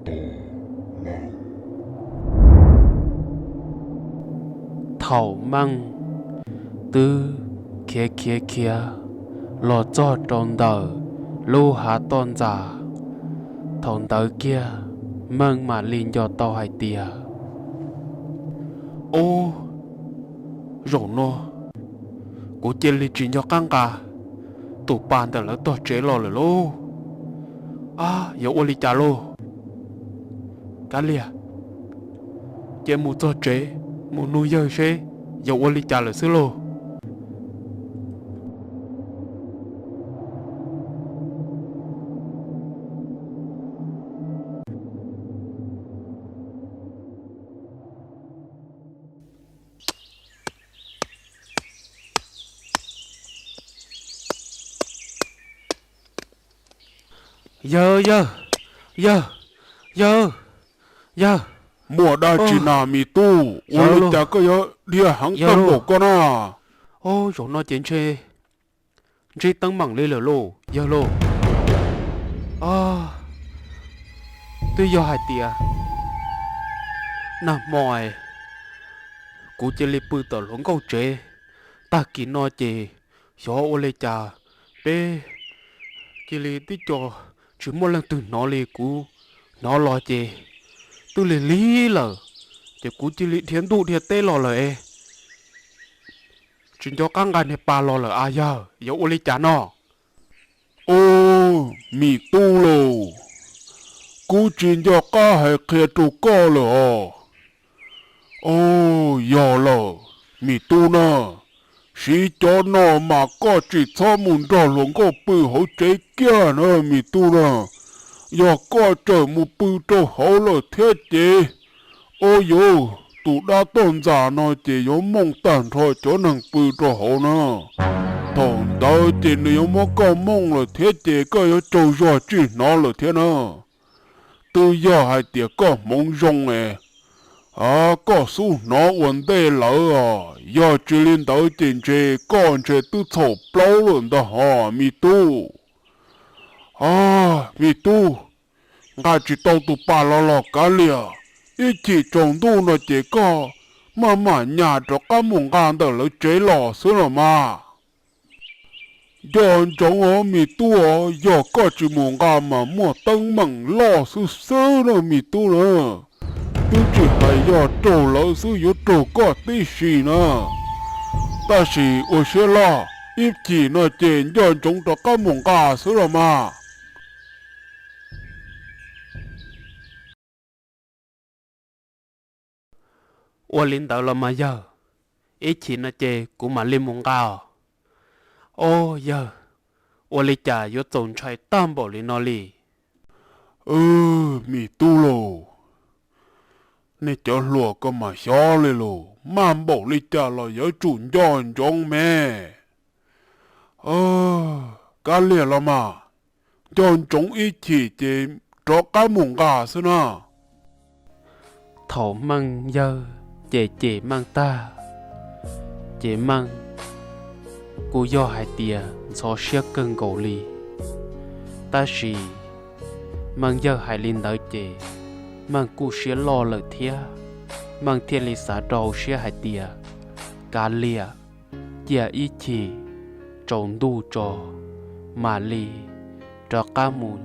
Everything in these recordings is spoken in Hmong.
Peb los tau lawm. Thaum Meej twb khiav khiav khiav los txog rau ntawm lub hav toj ntxas, thaum ntawd kiag Meej mam li nco tau hais tias, Ub, zaum no kuv cia li tsis nco qab nqa tus pas ntawm lawv tog tsev los lawm lauj. Ab, yuav ua li cas lauj? Kav liam, cia mus txog tsev mus nug yawg seb yuav ua li cas lawm xwb lauj. Yawg, yawg, yawg, yawg, yawg. Muaj dab tsi na me tub? Ua li cas koj yuav dhia heev tag npaum ko na? Zaum no ces ntshe ntsib teeb meem li lawm lauj yawg lauj. Twb yog hais tias nag hmo kuv cia li pw tom hluas nkauj tsev, tag kis no ces xyov ua li cas peb cia li tib co tsis muaj leej twg hnov li, kuv hnov los ces twb lig lig lawm, ces kuv cia li dhia ntuj dhia teb los lawm es tsis nco qab nqa niag pas los lawm a yawg, yuav ua li cas no? Ub, me tub lauj, kuv tsis nco qab hais qhia rau koj lawm os. Ub, yog lawm, me tub na, siv cov no mas koj tsis txhob mus nrog hluas nkauj pw hauv tsev kiag na me tub na. Yog koj txawm mus pw rau hauv lawm thiab ces, ub yuv, tus dab toj ntxas no ces yuav mooj tag nrho cov neeg pw rau hauv na. Thaum ntawd ces nws yuav muab koj mooj lawm thiab ces koj yuav tsaug zog tsis hnov lawm thiab na. Twb yog hais tias koj hmoov zoo es koj xub hnov ua ntej lawm os, yog tsis li ntawd ces ntshe koj ntshe twb txhaum plaub lawm ntag hos me tub. Me tub, nqa tsis tau tus pas los los kav liam, ib chim tsaus ntuj no ces koj maj mam nyas rov qab mus nqa ntawm lawv tsev los xwb los mas. Nco ntsoov os me tub os, yog koj tsis mus nqa mas muaj teeb meem loj xwb xwb na me tub na. Twb tsis hais yog raug lawv xwb, yuav raug koj tib si na. Tab sis ua siab loj, ib chim no ces nco ntsoov rov qab mus nqa xwb los mas. Ua li ntawd los mas yawg, ib chim no ces kuv mam li mus nqa os. Ob yawg, ua li cas yuav txaus ntshai tag npaum li no li? Me tub lauj, nej cov hluas ko mas xyov li lauj, maj npaum li cas los yuav tsum nco ntsoov me. Kav liam los mas, nco ntsoov ib chim ces rov qab mus nqa xwb na. Thaum Meej yawg ces cem Meej tag, ces Meej kuj yog hais tias ntxhov siab kawg nkaus li. Tab sis Meej yawg hais li ntawd ces Meej kuj siab loj lawm thiab. Meej thiaj li xav rau hauv siab hais tias, kav liam, cia ib chim tsaus ntuj tso mam li rov qab mus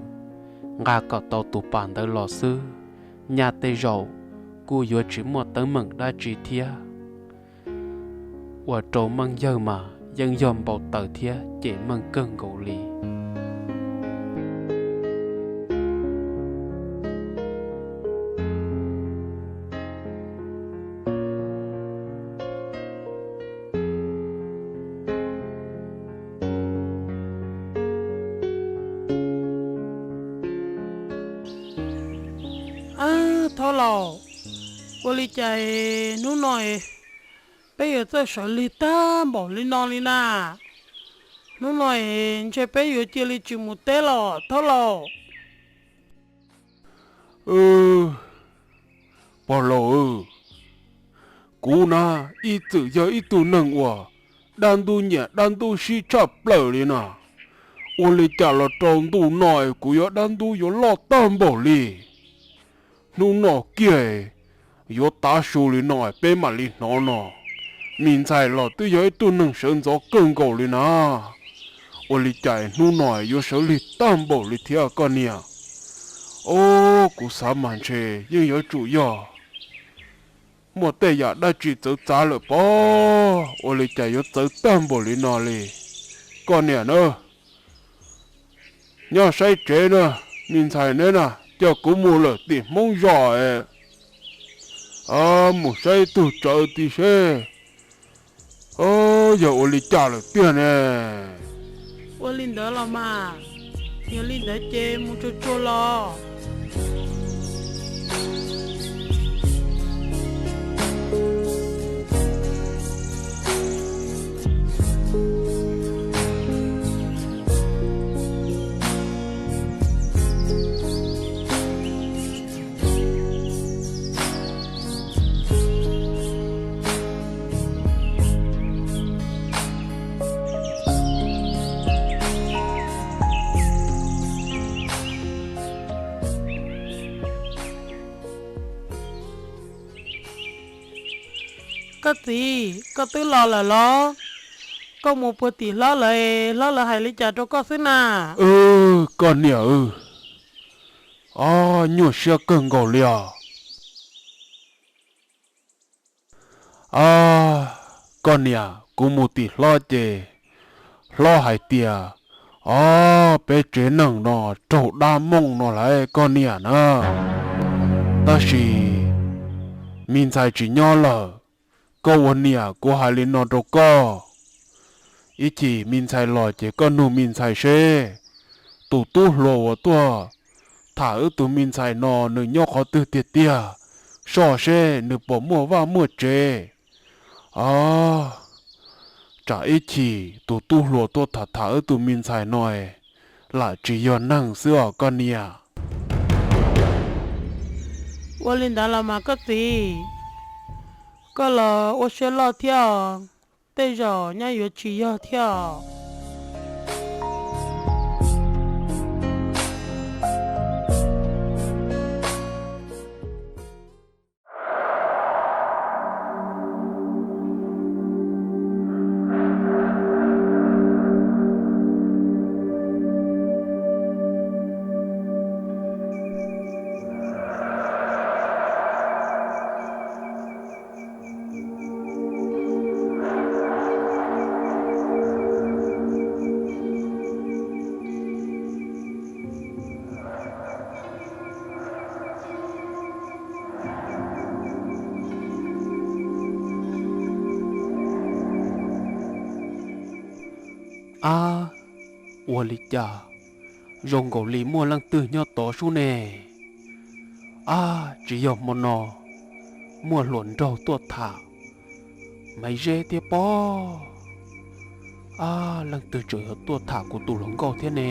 nqa kom tau tus pas ntawd los xwb, nyaj tej zaum kuj yuav tsis muaj teeb meem dab tsi thiab. Ua rau Meej yawg mas yeej yog npau taws thiab cem Meej kawg nkaus li. Thaub laus, ua li cas hnub no peb yuav txawj sawv lig tag npaum li no li na? Hnub no ntshe peb yuav cia li tsis mus teb los Thaub laus. Pog laus, kuv na ib txwm yog ib tug neeg uas dab ntub nyiam dab ntub sib tshaj plaws li no. Ua li cas los rau ntuj no kuv yuav dab ntub yuav loj tag npaum li? Hnub no kiag yuav tav su li no peb mam li hnov no. Me ntxhais los twb yog ib tug neeg sawv ntxov kawg nkaus li na. Ua li cas hnub no yuav sawv lig tag npaum li thiab koj niam? Au, kuv xav mas ntshe yeej yuav tsum yog muaj tej yam dab tsi txawv txav lawm pob. Ua li cas yuav txawv tag npaum li no li? Koj niam na, nyob saib tsev na, me ntxhais neb na, coj kuv mus lawm tim Hmoob zos es mus saib tug tsawv ti seb yog ua li cas lawm tiag ne. Ua li ntawd los mas, yog li ntawd ces mus tsuag tsuag los. Koj txiv, koj twb los lawm los? Koj mus puag tim hlob lawv, hlob lawv hais li cas rau koj xwb na? Koj niam, o, nyuaj siab kawg nkaus li os. Koj niam, kuv mus tim hlob ces hlob hais tias, o, peb tsev neeg no raug dab mooj no lawm koj niam na. Tab sis me ntxhais tsis nyob lawm. Koj ua niam, kuv hais li no rau koj, ib chim me ntxhais los ces koj nug me ntxhais seb tus tub hluas uas tuaj tham wb tus me ntxhais no nws nyob qhov twg tiag tiag, soj seb nws puas muaj vaj muaj tsev. O, tsam ib chim tus tub hluas tuaj tham tham wb tus me ntxhais no lam tsis yog neeg xwb os koj niam. Ua li ntawd los mas koj txiv, koj los ua siab loj thiab os, tej zaum nyaj yuav tsis yog thiab os. Ab, ua li cas zoo nkaus li muaj leej twg nyob tod sub ne? Ab, tsis yog hmo no muaj hluas nraug tuaj tham Maiv Zeb thiab pob? Ab, leej twg tseem yuav tuaj tham kuv tus hluas nkauj thiab ne?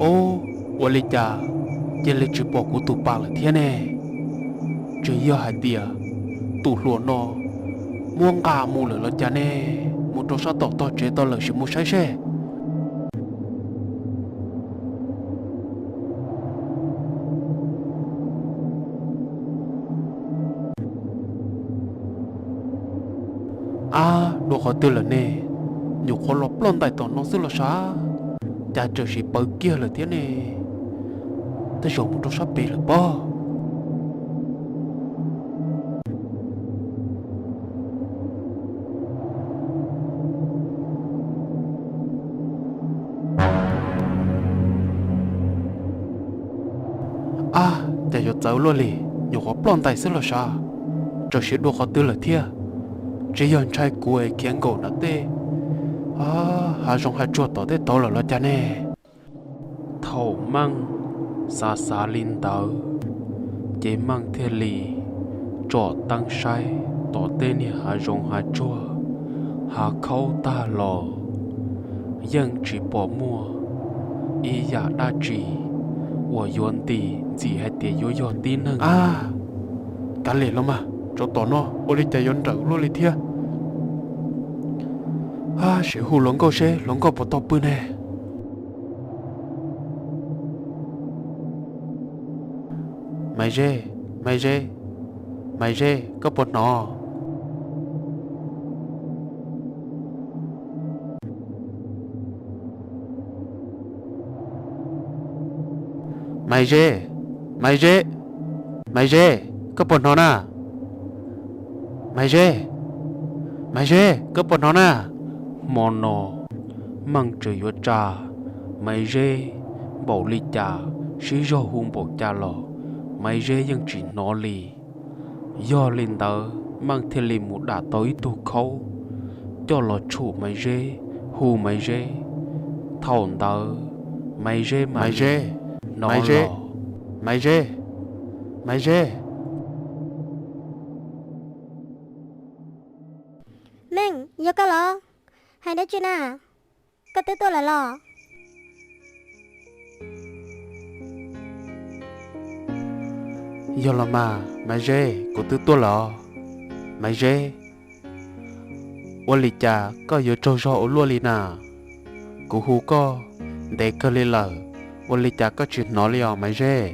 Ob, ua li cas cia li tsis pom kuv tus pas lawm thiab ne? Tsis yog hais tias tus hluas no muab nqa mus lawm los cas ne? Mus rau sab tom tog tsev tau lawm sim mus saib seb. Ab, dua qhov twg lawm ne? Nyuam qhuav los ploj ntais tom no xwb los sav, cas txawm sim pawv kiag lawm thiab ne? Tej zaum mus rau sab pem lawm pob. Ab, cas yuav txawv luaj li, nyuam qhuav ploj ntais xwb los sav, txawm sim dua qhov twg lawm thiab. Tsis yog ntshai kuv es khiav nkaum nram tej Hav zoov hav tsuag tom tej tauv lawm los cas ne? Thaum Meej xav xav li ntawd, ces Meej thiaj li tsom teeb saib tom tej niag hav zoov hav tsuag, hav khaub tag los yeej tsis pom muaj ib yam dab tsi uas yuav nti ntxim hais tias yuav yog tib neeg. Kav liam los mas, tsov tom no ua li cas yuav nrawm luaj li thiab. Sim hu hluas nkauj seb hluas nkauj puas tau pw ne. Maiv Zeb, Maiv Zeb, Maiv Zeb, koj puas hnov? Maiv Zeb, Maiv Zeb, Maiv Zeb, koj puas hnov na? Maiv Zeb, Maiv Zeb, koj puas hnov na? Hmo no Meej tseem yuav tsa Maiv Zeb npaum li cas, sib zog hu npaum cas los Maiv Zeb yeej tsis hnov li. Yog li ntawd Meej thiaj li mus dam tau ib tug khaub coj los tshum Maiv Zeb, hu Maiv Zeb. Thaum ntawd Maiv Zeb, Maiv Zeb, Maiv Zeb, Maiv Zeb, Maiv Zeb. Meej, yog koj los? Hais dab tsi na? Koj twb tuaj lawm los? Yog los mas Maiv Zeb, kuv twb tuaj lawm os. Maiv Zeb, ua li cas koj yuav tsaug zog ua luaj li na? Kuv hu koj ntev kawg li lawm, ua li cas koj tsis hnov li os Maiv Zeb?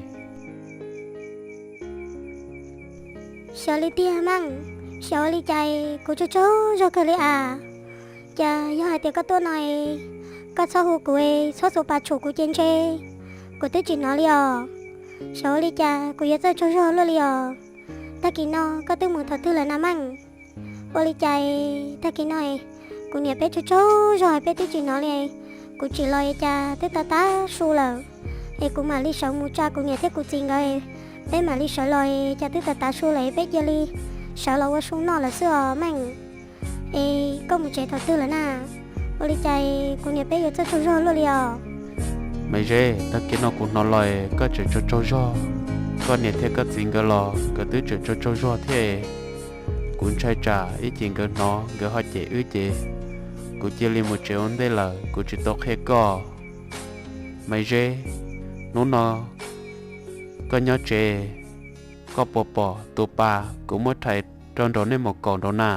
Xyov li tiag Meej, xyov ua li cas kuv tsaug tsaug zog kawg li as. Cas yog hais tias koj tuaj no, koj txhob hu kuv, txhob xuas pas tshum kuv ces ntshe kuv twb tsis hnov li os. Xyov ua li cas kuv yuav txawj tsaug zog luaj li os. Tag kis no koj twb mus thaum twg lawm na Meej? Ua li cas tag kis no kuv niam peb tsaug tsaug zog es peb twb tsis hnov li. Kuv tsim los es cas twb tav tav su lawm, es kuv mam li sawv mus tsa kuv niam thiab kuv txiv nkawd, peb mam li sawv los es cas twb tav tav su lawm es peb cia li sawv los ua su noj lawm xwb os Meej. Es koj mus tsev thaum twg lawm na? Ua li cas kuv niam peb yuav txawj tsaug zog luaj li os? Maiv Zeb, tag kis no kuv hnov los koj tseem tsaug tsaug zog, koj niam thiab koj txiv nkawd los nkawd twb tseem tsaug tsaug zog thiab. Kuv ntshai tsam ib chim nkawd hnov nkawd ho cem wb ces kuv cia li mus tsev ua ntej lawm kuv tsis tau qhia koj. Maiv Zeb, hnub no koj nyob tsev, koj puas pom tus pas kuv muab rhais rau nraum nej mus kaum nraud na?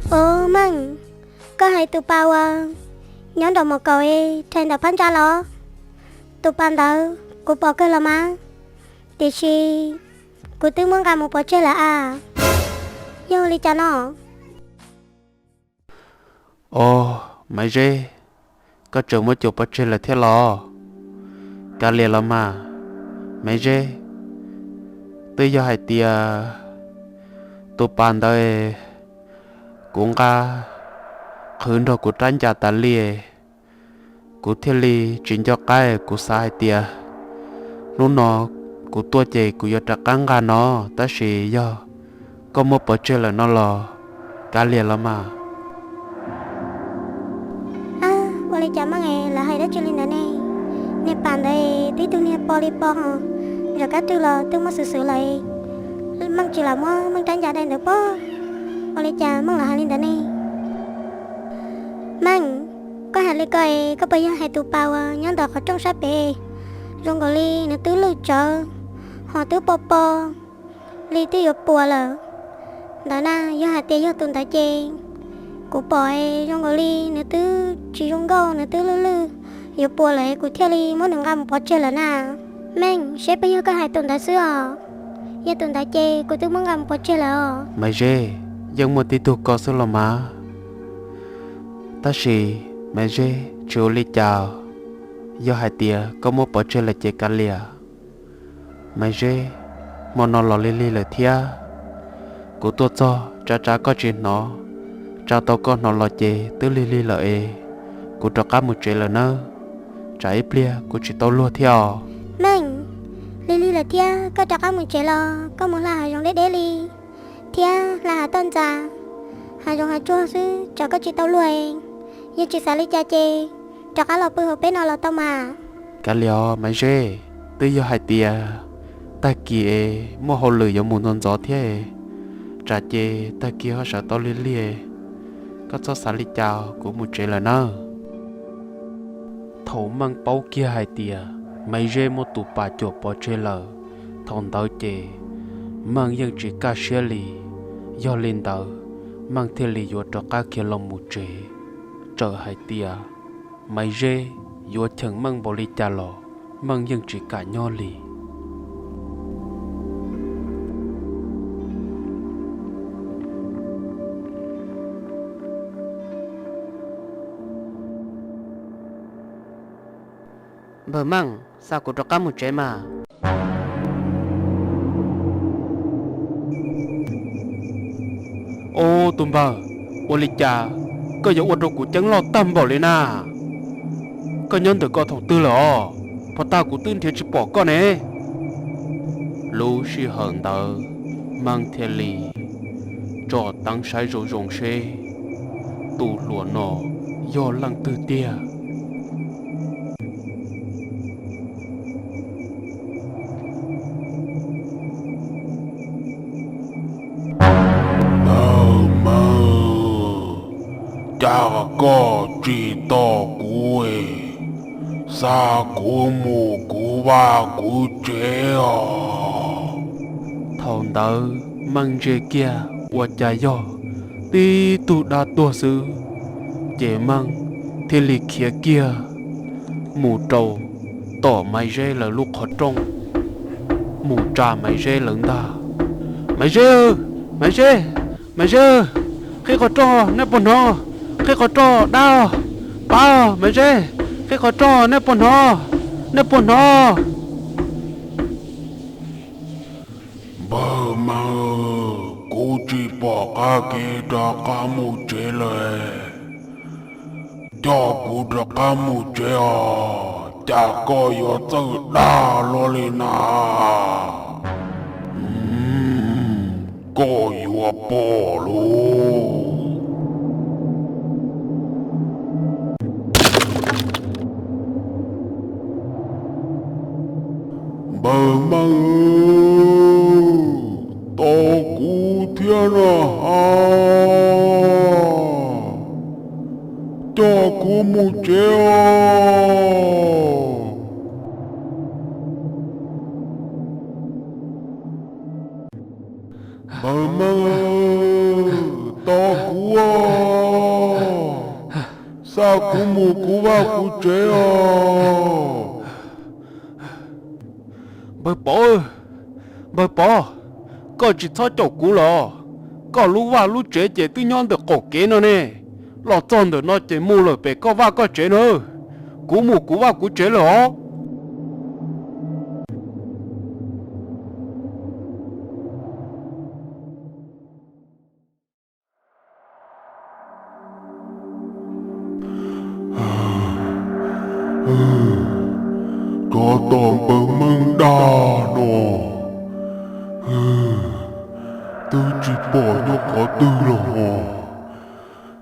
Ub Meej, koj hais tus pas uas nyob nraum mus kaum rhais ntawm phab ntsa los? Tus pas ntawd kuv pom kawg los mas, tiam sis kuv twb muab nqa mus pov tseg lawm as. Yog li cas no? Os Maiv Zeb, koj tseem muab cuam pov tseg lawm thiab los? Kav liam los mas Maiv Zeb, twb yog hais tias tus pas ntawd kuv nqa qhwv nrog kuv rab ncas tas li, kuv thiaj li tsis nco qab. Kuv xav hais tias hnub no kuv tuaj ces kuv yuav rov qab nqa no, tab sis yog koj muab pov tseg lawm no los kav liam los mas. Ua li cas Meej, lawv hais dab tsi li ntawd ne? Niag pas ntawd twb tug niag po li po ho, zam kab twg los twb muab xwv xwv lawm. Meej tsis lam muab Meej rab ncas dai ntawd pob. Ua li cas Meej lam hais li ntawd ne? Meej, koj hais li ko, koj puas yog hais tus pas uas nyob ntawm qhov rooj sab pem, zoo nkaus li nws twb lwj tsawv ho twb po po li twb yuav puas lawm ntawd na? Yog hais tias yog tus ntawd ces kuv pom zoo nkaus li nws twb tsis zoo nkauj, nws twb lwj lwj yuav puas lawm, kuv thiaj li muab nws nqa mus pov tseg lawm na. Meej, seb puas yog koj hais tus ntawd xwb os? Yog tus ntawd ces kuv twb muab nqa mus pov tseg lawm os. Maiv Zeb, yeej muaj tib tug ko xwb los mas. Tab sis Maiv Zeb, tsis ua li cas, yog hais tias koj muab pov tseg lawm ces kav liam. Maiv Zeb, hmo no los lig lig lawm thiab. Kuv tuaj txog tsav tsav koj tsis hnov, tsa tau koj hnov los ces twb lig lig lawm es kuv rov qab mus tsev lawm nawb. Tsam ib pliag kuv tsis tau luag thiab os. Meej, lig lig lawm thiab koj rov qab mus tsev los koj mus hla hav zoov deb deb li thiab hla hav toj ntxas, hav zoov hav tsuag xwb tsam koj tsis tau luag. Yog tsis xav li cas ces rov qab los pw hauv peb no los tau mas. Kav liam os Maiv Zeb, twb yog hais tias tag kis es muaj hauj lwm yuav mus ntxov ntxov thiab, tsam ces tag kis ho sawv tau lig lig. Koj txhob xav li cas, kuv mus tsev lawm nawb. Thaum Meej paub kiag hais tias Maiv Zeb muab tus pas cuam pov tseg lawm, thaum ntawd ces Meej yeej tsis kaj siab li. Yog li ntawd, Meej thiaj li yuav rov qab khiav los mus tsev, txawm hais tias Maiv Zeb yuav cheem Meej npaum li cas los Meej yeej tsis kam nyob li. Npawg Meej, xa kuv rov qab mus tsev mas. Ob tug npawg, ua li cas koj yuav ua rau kuv ceeb loj tag npaum li na? Koj nyob ntawm ko thaum twg lawm os? Puag ta kuv twb nrhiav tsis pom koj ne. Lub sij hawm ntawd Meej thiaj li tsom teeb saib zoo zoo seb tus hluas no yog leej twg tiag. Npawg Meej, cas koj tsis tos kuv, xa kuv mus kuv vaj kuv tsev os. Thaum ntawd Meej ntsia kiag ua cas yog tib tug dab tuag xwb, ces Meej thiaj li khiav kiag mus rau tom Maiv Zeb lawv lub qhov rooj, mus tsa Maiv Zeb lawv ntag. Maiv Zeb, Maiv Zeb, Maiv Zeb, qhib qhov rooj nej puas hnov? Qhib qhov rooj dab, pab Maiv Zeb, qhib qhov rooj nej puas hnov? Nej puas hnov? Npawg Meej, kuv tsis pom qab kev rov qab mus tsev lawm. Coj kuv rov qab mus tsev os, cas koj yuav txawj dag luaj li na. Koj yuav pom lauj. Npawg Meej, tos kuv thiab na ha, coj kuv mus tsev os. Npawg Meej, tos kuv os, xa kuv mus kuv vaj kuv tsev os. Npawg Pov, npawg Pov, koj tsis txhob caum kuv los? Koj lub vaj lub tsev ces twb nyob ntawm qaum kev no ne. Los txog ntawm no ces mus lawm pem koj vaj koj tsev na. Kuv mus kuv vaj kuv tsev lawm os. Tsov tom npawg Meej dag no, twb tsis pom nyob qhov twg los hos,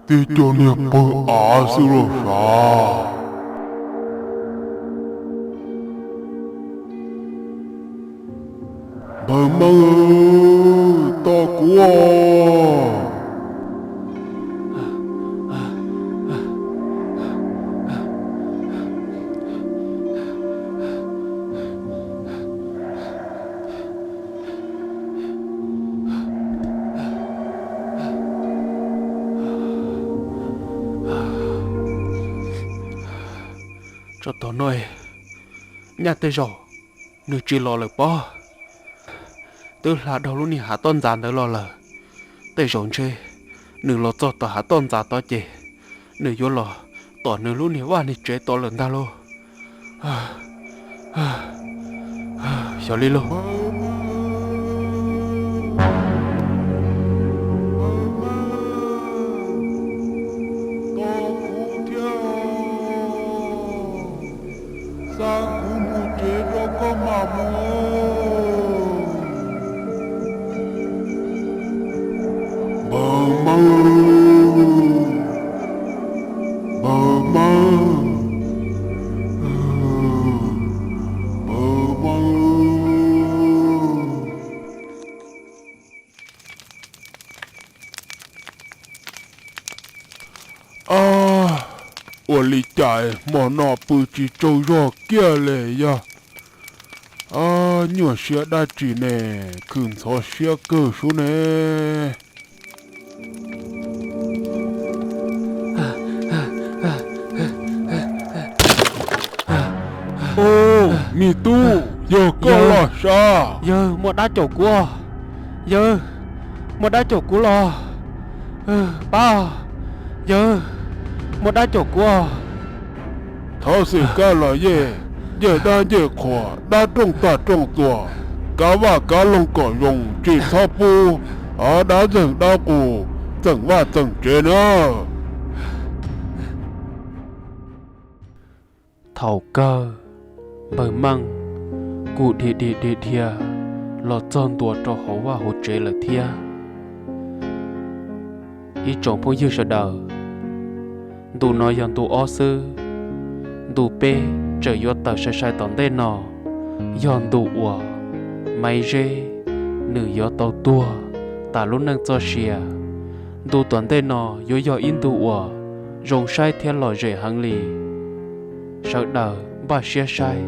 twb coj niag pawg av xwb los sav. Npawg Meej, tos kuv os. Tsov tom no, nyaj tej zaum nws tsis los lawm pob. Twb hla dhau lub niag hav toj ntxas ntawd los lawm. Tej zaum ntshe nws los txog tom hav toj ntxas tod ces nws yuav los tom nws lub niag vaj niag tsev tod lawm ntag lauj. Xyov li lauj. Tos kuv thiab, xa kuv mus tsev rau koj mam mus. Npawg Meej, npawg Meej, npawg Meej. Ab, ua li cas hmo no pw tsis tsaug zog kiag li yog? Ab, nyuaj siab dab tsi ne, khwv ntxhov siab kawg sub ne. Ub, me tub, yog koj los sav? Yawg, muaj dab caum kuv. Yawg, muaj dab caum kuv los. Pab, yawg, muaj dab caum kuv. Thov xwm kab los yej, yej dab yej qhuas, dab rooj tag rooj tuag, kav vaj kav loog kom zoo, tsis txhob pub dab ntxeeg dab qus txeem vaj txeem tsev na. Thaum kawg, npawg Meej kuj dhia dhia dhia dhia los txog ntua rau hauv vaj hauv tsev lawm thiab. Ib tsoom phooj ywg sawv daws, ntu no yog ntu ob xwb. Ntu peb tseem yuav tawm sai sai tom ntej no, yog ntu uas Maiv Zeb nws yuav tau tuag tas lub neej txoj sia. Ntu tom ntej no yuav yog ib ntu uas zoo saib thiab lom zem heev li. Sawv daws npaj siab saib